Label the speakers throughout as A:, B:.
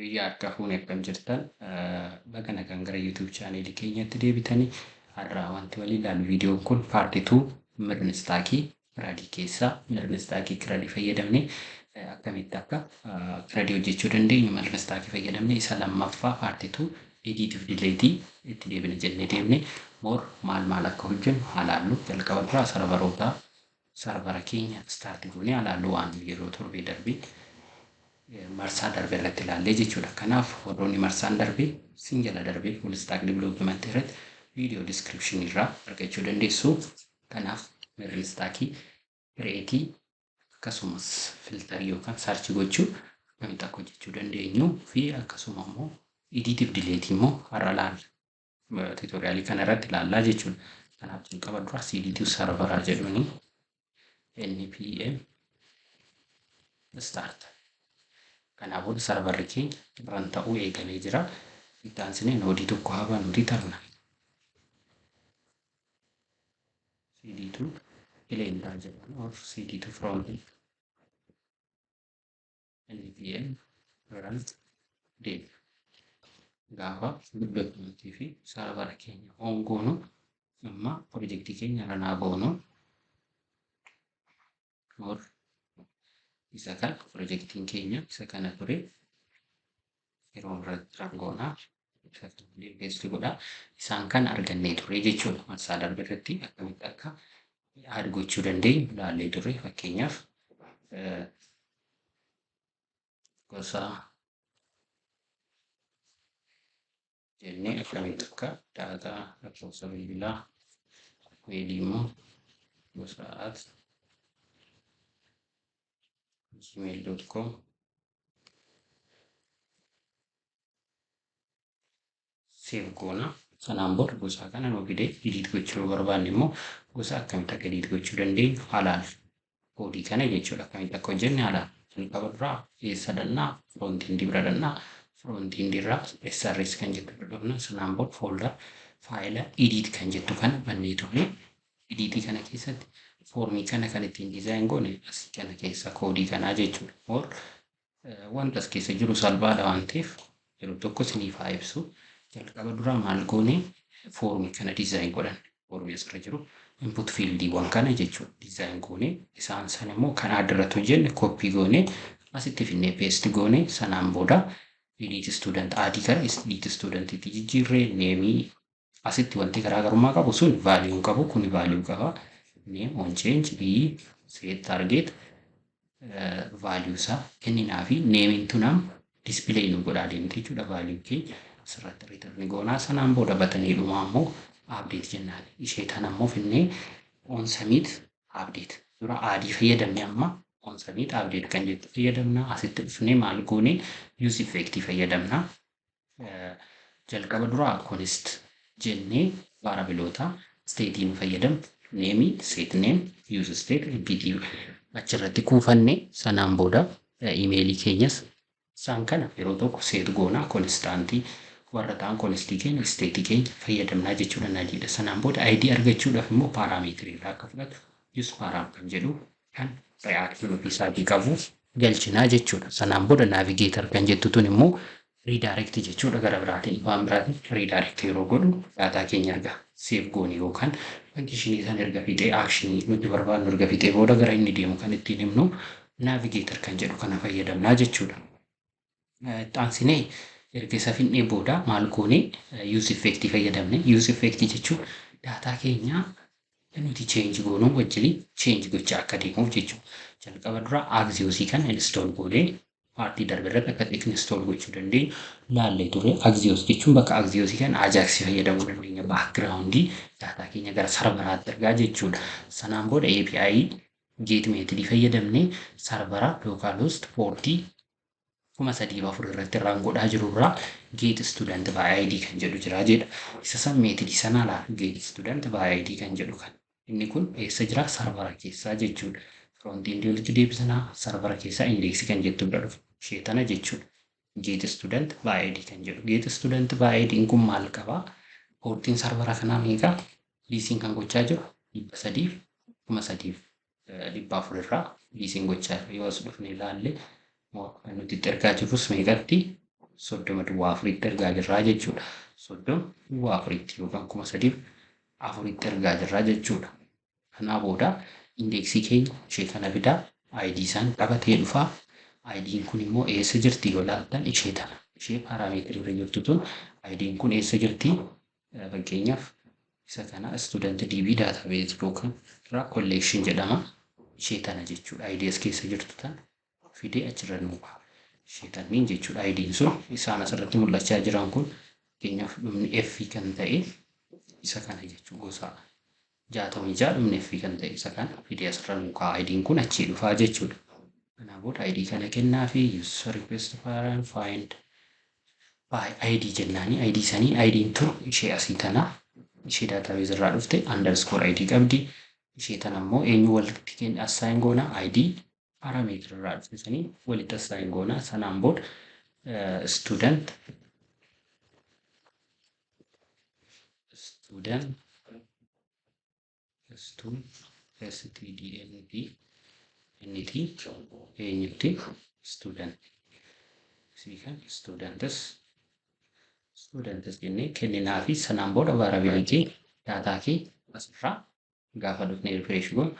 A: Hiriyaa harka fuune, akkam jirtan? Baga nagaan gara YouTube channelii keenyatti deebitanii. Har'aa wanti waliin ilaallu, viidiyoon kun part 2 MERN stackii CRUDii keessaa MERN stackii CRUDii fayyadamnee akkamitti akka CRUDii hojjechuu dandeenyu, MERN stackii fayyadamnee isa lammaffaa part 2 edit fi deleteii itti deebina jennee deemne. More maal maal akka hojjennu haa laallu. Jalqaba duraa serveroota, servera keenya start goonee haa laallu, waan yeroo torbee darbee marsaa darbe irratti ilaallee jechuudha. Kanaaf warroonni marsaan darbee sin jala darbee full stack development irratti viidiyoo description irraa argachuu dandeessu. Kanaaf MERN stackii createii akkasumas filterii yookaan search gochuu akkamitti akka hojjechuu dandeenyu fi akkasuma immoo editiif deleteii immoo har'a laalla. Tutorialii kana irratti ilaallaa jechuudha. Kanaaf jalqaba dura cd to serveraa jedhuuni npm start. Kanaa booda serverri keenya run ta'uu eegalee jira. Itti aansinee nodeii tokko haa banuutii tarna. cd to clientaa jedhan or cd to front npm run dev. Gaafa dubbatamtii fi servera keenya on goonu, amma pirojektii keenya runaa goonu or isa kan pirojektiin keenya isa kana ture, yeroo irratti run goonaa, isa kan paste godhaa. Isaan kan argannee ture jechuudha. Marsaa darbe irratti akkamitti akka add gochuu dandeenyu ilaallee ture. Fakkeenyaaf gosa jennee akkamitti akka data, lakkoofsa bilbilaa, mailii immoo gosa@gmail.com save goona. Sanaan booda gosa kana nuu fidee, edit gochuu yoo barbaanne immoo gosa akkamitti akka edit gochuu dandeenyu haa laallu. Codeii kana jechuudha, akkamitti akka hojjenne haa laallu. Jalqaba duraa eessa dhannaa? Frontendii bira dhannaa. Frontendii irraa SRC kan jettu bira dhufna. Sanaan booda folder faayila edit kan jettu kana bannee turre. Editii kana keessatti formii kana kan ittiin design goone asii kana keessa codeii kanaa jechuudha. Or wanta as keessa jiru salphaadha waan ta'eef yeroo tokko isiniif haa ibsu. Jalqaba duraa maal goone? Formii kana design godhanne. Formii asirra jiru input fieldiiwwan kana jechuudha. Design goone, isaan sana immoo kan adda irratti hojjenne copy goone, asitti finnee paste goone. Sanaan booda edit student addii gara edit studentiitti jijjiirree, nameii asitti wanti garaagarummaa qabu sun value hin qabu, kun value qaba. Name on change e set target value isaa kenninaa fi nameiin tunam display nu godhaa deemte jechuudha. Value keenya asirratti return goonaa. Sanaan booda buttonii dhumaa immoo update jennaan. Ishee tana immoo finnee on submit update dura addii fayyadamne, amma on submit update kan jettu fayyadamna. Asitti dhufnee maal goone? Use effect fayyadamna. Jalqaba duraa const jennee variableoota stateii nu fayyadamnu, nameii, set name, use state, empty achirratti kuufanne. Sanaan booda emailii keenyas isaan kana yeroo tokko set goonaa, constantii warra ta'an constii keenya stateii keenya fayyadamnaa jechuudha nadiidha. Sanaan booda ID argachuudhaaf immoo parameterii irraa akka fudhatu use param kan jedhu kan React ofii isaatii qabu galchinaa jechuudha. Sanaan booda navigator kan jettu tun immoo redirect jechuudha, gara biraatiin waan biraatiin redirect yeroo godhu data keenya erga save goone yookaan functionii sana erga fixee, actionii nuti barbaadnu erga fixee booda gara inni deemu kan ittiin himnu navigator kan jedhu kana fayyadamnaa jechuudha. Itti erga isa fixnee booda maal goone? Use effect fayyadamne. Use effect jechuun data keenya nuti change goonuu wajjin change gochaa akka deemuuf jechuudha. Jalqaba dura Axiosii kana install goonee, partii darbe irratti akka install gochuu dandeenyu laallee ture. Axios jechuun bakka Axiosii kana Ajax fayyadamuu dandeenya. Backgroundii data keenya gara serveraatti ergaa jechuudha. Sanaan booda API get methodii fayyadamnee servera localhost portii 3004 irratti run godhaa jiru irraa get student by ID kan jedhu jira jedha. Isa san methodii sana laala, get student by ID kan jedhu kan. Inni kun eessa jira? Servera keessaa jechuudha. Frontendii walitti deebisanaa, servera keessaa indexii kan jettu bira dhufu. Ishee tana jechuudha. Get student by ID kan jedhu. Get student by ID kun maal qabaa? Portiin servera kanaa meeqa? Listen kan gochaa jiru 300 3400 irraa listen gochaa jira. Yoo as dhufne ilaalle, nuti itti ergaa jirrus meeqatti? 30 duwwaa 4tti ergaa jirraa jechuudha. 30 duwwaa 4tti yookaan 3004tti ergaa jirraa jechuudha. Kanaa booda indexii keenya ishee kana fidaa, ID isaan qabatee dhufaa. ID'n kun immoo eessa jirti yoo ilaaltan, ishee tana. Ishee parameterii irra jirtu tun ID'n kun eessa jirti? Fakkeenyaaf isa kana student DB database yookaan irraa collection jedhama. Ishee tana jechuudha. ID as keessa jirtu tana fidee achirra nuu ka'a. Ishee tanniin jechuudha. ID'n sun isaan asirratti mul'achaa jiran kun, fakkeenyaaf dhumni F kan ta'e isa kana jechuu, gosa 66 dhumni F kan ta'e isa kana fidee asirra nuu ka'a. ID'n kun achii dhufaa jechuudha. Kanaa booda ID kana kennaa fi use request param find by ID jennaani ID sanii ID'n tun ishee asii tana, ishee database irraa dhufte underscore ID qabdi. Ishee tana immoo eenyu walitti kenna assign goona? ID parameter irraa dhufte sanii walitti assign goona. Sanaan booda student stu stdnt nt eenyutti student kan students jennee kenninaa fi sanaan booda variability data kee asirraa gaafa dhufnee refresh goonu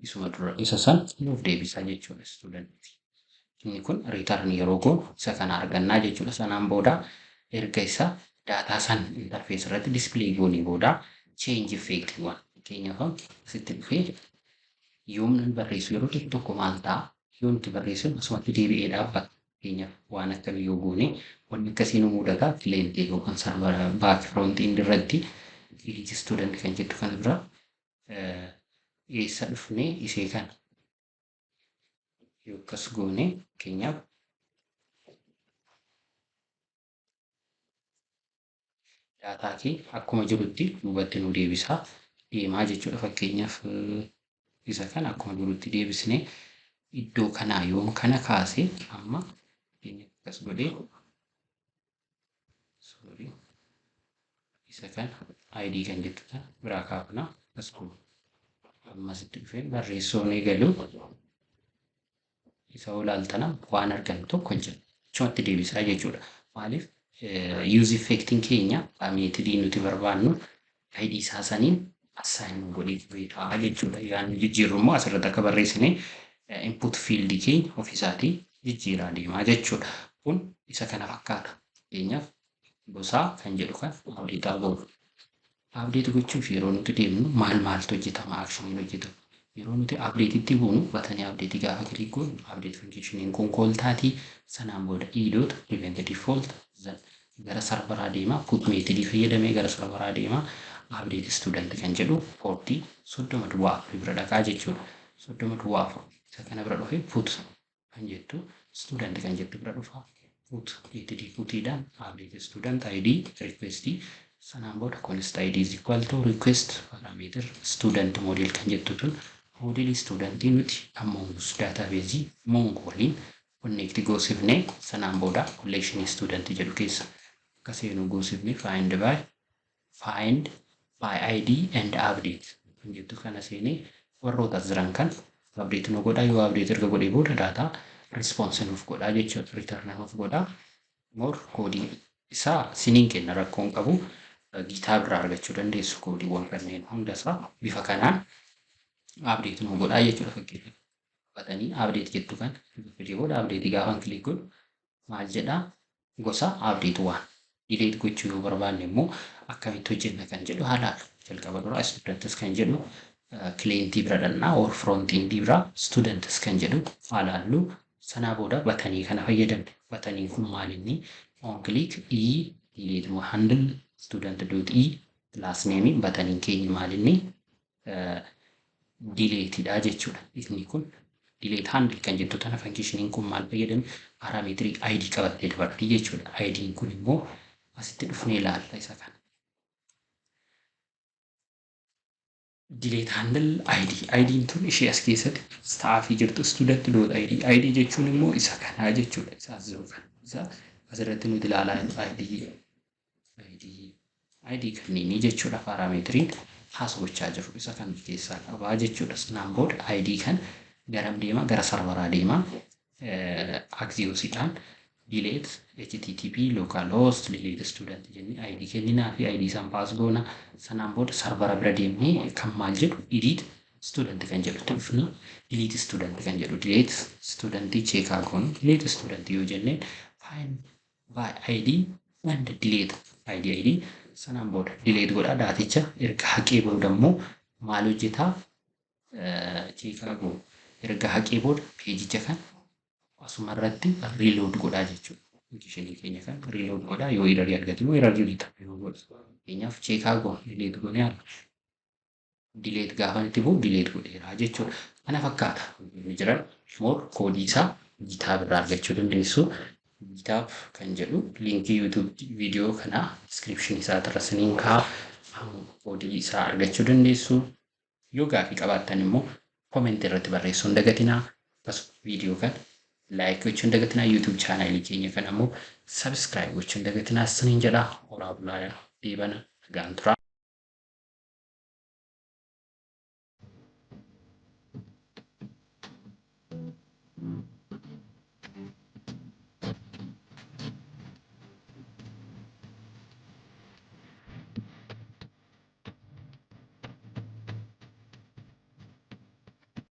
A: isuma dura isa san nuuf deebisaa jechuudha student. Inni kun return yeroo goonu isa kana argannaa jechuudha. Sanaan booda erga isa data san interface irratti display goonee booda change effect waan fakkeenyaaf asitti dhufee yoom barreessu, yeroo tokko tokko maal ta'a, yoo nuti barreessinu asumatti deebi'ee dhaabbata. Fakkeenyaaf waan akkamii yoo goone wanni akkasii nu mudata? Clientii yookaan server back front end irratti student kan jettu kana bira eessa dhufnee ishee kana yoo akkas goone, fakkeenyaaf data kee akkuma jirutti duubatti nu deebisaa deemaa jechuudha. Fakkeenyaaf isa kana akkuma jirutti deebisnee iddoo kanaa yoom kana kaase, amma akkas godhee, sorry, isa kana ID kan jettu kana biraa kaafna, akkas goona. Ammasitti dhufee barreessuun eegalu isa olaaltana waan argannu tokko hin jiru. Achumatti deebisaa jechuudha. Maaliif? Use effectiin keenya methodii nuti barbaannu ID isaa saniin assign godhee ture ta'a jechuudha. Yaanni jijjiirru immoo asirratti akka barreessine input field keenya ofiisaatii jijjiiraa deemaa jechuudha. Kun isa kana fakkaata. Fakkeenyaaf gosaa kan jedhu kan update goonu. Update gochuuf yeroo nuti deemnu maal maaltu hojjetama? Actioniin hojjetama. Yeroo nuti updateitti buunu, buttonii updateii gaafa click goonu, update functioniin kun call taatii. Sanaan booda e dot prevent default gara serveraa deema, put methodii fayyadamee gara serveraa deema, update student kan jedhu portii 30 duwwaa 4 bira dhaqaa jechuudha. 30 duwwaa 4 isa kana bira dhufee put kan jettu, student kan jettu bira dhufa. Put methodii putiidhaan update student id request, sanaan booda const id is equal to request parameter student model kan jettu tun modelii studentii nuti kan Mongoose databaseii Mongo waliin connect goosifne. Sanaan booda collection student jedhu keessa akka seenu goosifne, find by id and update kan jettu kana seenee warroota jiran kan update nu godha. Yoo update erga godhee booda data response nuuf godha jechuudha, return nuuf godha. More codeii isaa siniin kenna, rakkoon qabu, GitHub irraa argachuu dandeessu codeiiwwan kanneen hundasaa. Bifa kanaan update nu godhaa jechuudha. Fakkeenyaaf buttonii update jettu kan fidee booda update gaafa click godhu maal jedhaa? Gosa update waan. Delete gochuu yoo barbaanne immoo akkamitti hojjenna kan jedhu haa. Jalqaba dura students kan jedhu clientii bira dhannaa or front end bira students kan jedhu haa laallu. Sanaa booda buttonii kana fayyadamne. Buttoniin kun maal inni? On click e delete handle student dot e class name, buttoniin keenya maal inni? Deleteiidha jechuudha. Inni kun delete handle kan jettu tana functioniin kun maal fayyadame? Parameterii ID qabattee dabartii jechuudha. ID'n kun immoo asitti dhufnee ilaalla isa kana. Delete handle ID. ID'n tun ishee as keessatti staffii jirtu student dot ID. ID jechuun immoo isa kanaa jechuudha. Isa as jiru kana. Isa asirratti nuti ilaalaa jirru ID. ID. ID kanneenii jechuudha, parameteriin pass gochaa jiru isa kan keessaa qabaa jechuudha. Sanaan booda ID kan garam deema? Gara serveraa deema. Axiosiidhaan Delete HTTP localhost delete student jennee ID kenninaa fi ID isaan pass goona. Sanaan booda servera bira deemnee kan maal jedhu, edit student kan jedhutti dhufna. Delete student kan jedhu, delete student check goonu. Delete student yoo jenneen, find by ID and delete ID ID sanaan booda delete godha. Daaticha erga haqee booda immoo maal hojjetaa? Check goonu. Erga haqee booda peejicha kan asuma irratti reload godhaa jechuudha. Applicationii keenya kan reload godhaa, yoo errorii argate immoo errorii return yoo godha. Fakkeenyaaf check goonu, delete goonee arga. Delete gaafa itti bu'u delete godheera jechuudha. Kana fakkaata. Inni jiran more koodii isaa GitHub irraa argachuu dandeessu. GitHub kan jedhu linkii YouTube viidiyoo kanaa description isaa irra isiniin kaa'a. Koodii isaa argachuu dandeessu. Yoo gaafii qabaattan immoo comment irratti barreessuu hin dagatinaa. Akkasuma viidiyoo kana like gochuu hin dagatinaa. YouTube channelii keenya kana immoo subscribe gochuu hin dagatinaa isiniin jedha. Horaa bulaa, deebana, nagaan turaa.